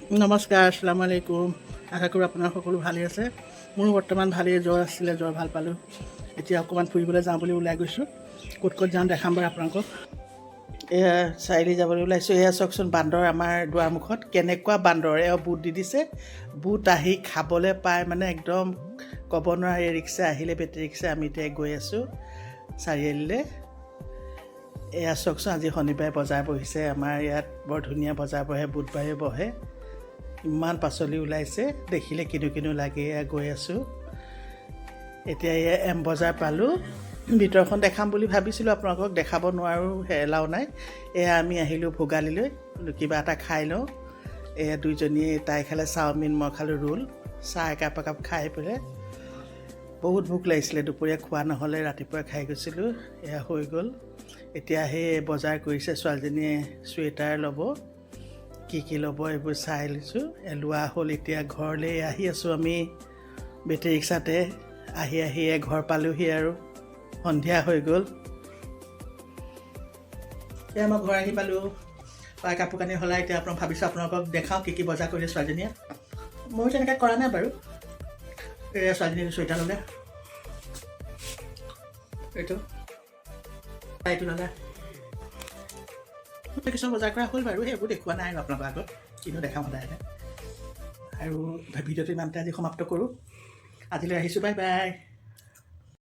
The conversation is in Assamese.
নমস্কাৰ, আসসালামু আলাইকুম। আশা কৰোঁ আপোনাৰ সকলো ভালেই আছে। মোৰো বৰ্তমান ভালেই। জ্বৰ আছিলে, জ্বৰ ভাল পালোঁ। এতিয়া অকণমান ফুৰিবলৈ যাওঁ বুলি ওলাই গৈছোঁ। ক'ত ক'ত যাওঁ দেখাম বাৰু আপোনালোকক। এয়া চাৰিআলি যাবলৈ ওলাইছোঁ। এয়া চাওকচোন, বান্দৰ আমাৰ দুৱাৰমুখত। কেনেকুৱা বান্দৰ! এয়া বুট দি দিছে, বুট আহি খাবলৈ পাই মানে একদম ক'ব নোৱাৰে। এই ৰিক্সা আহিলে, বেটেৰী ৰিক্সা। আমি এতিয়া গৈ আছোঁ চাৰিআলিলৈ। এয়া চাওকচোন, আজি শনিবাৰে বজাৰ বহিছে আমাৰ ইয়াত। বৰ ধুনীয়া বজাৰ বহে, বুধবাৰে বহে। ইমান পাচলি ওলাইছে, দেখিলে কিনো কিনো লাগে। এয়া গৈ আছোঁ এতিয়া। এয়া এম বজাৰ পালোঁ। ভিতৰখন দেখাম বুলি ভাবিছিলোঁ আপোনালোকক, দেখাব নোৱাৰোঁ, এলাও নাই। এয়া আমি আহিলোঁ ভোগালীলৈ, বোলো কিবা এটা খাই লওঁ। এয়া দুইজনীয়ে, তাই খালে চাওমিন, মই খালোঁ ৰোল। চাহ একাপ একাপ খাই পেলাই, বহুত ভোক লাগিছিলে, দুপৰীয়া খোৱা নহ'লে, ৰাতিপুৱা খাই গৈছিলোঁ। এয়া হৈ গ'ল। এতিয়া সেই বজাৰ কৰিছে ছোৱালীজনীয়ে, চুৱেটাৰ ল'ব, কি কি ল'ব এইবোৰ চাই লৈছোঁ। লোৱা হ'ল, এতিয়া ঘৰলৈ আহি আছোঁ আমি বেটেৰী ৰিক্সাতে। আহি আহি ঘৰ পালোহি আৰু সন্ধিয়া হৈ গ'ল। এতিয়া মই ঘৰ আহি পালোঁ, পাই কাপোৰ কানি সলাই এতিয়া আপোনাক ভাবিছোঁ আপোনালোকক দেখাওঁ কি কি বজাৰ কৰিলে ছোৱালীজনীয়ে। ময়ো তেনেকৈ কৰা নাই বাৰু। এয়া ছোৱালীজনীয়ে চুৱেটাৰ ল'লে, এইটো এইটো ল'লে। কিছুমান বজাৰ কৰা হ'ল বাৰু, সেইবোৰ দেখুওৱা নাই আৰু আপোনালোকৰ আগত কিনো দেখাওঁ সদায় সদায়। আৰু ভিডিঅ'টো ইমানতে আজি সমাপ্ত কৰোঁ। আজিলৈ আহিছোঁ, বাই বাই।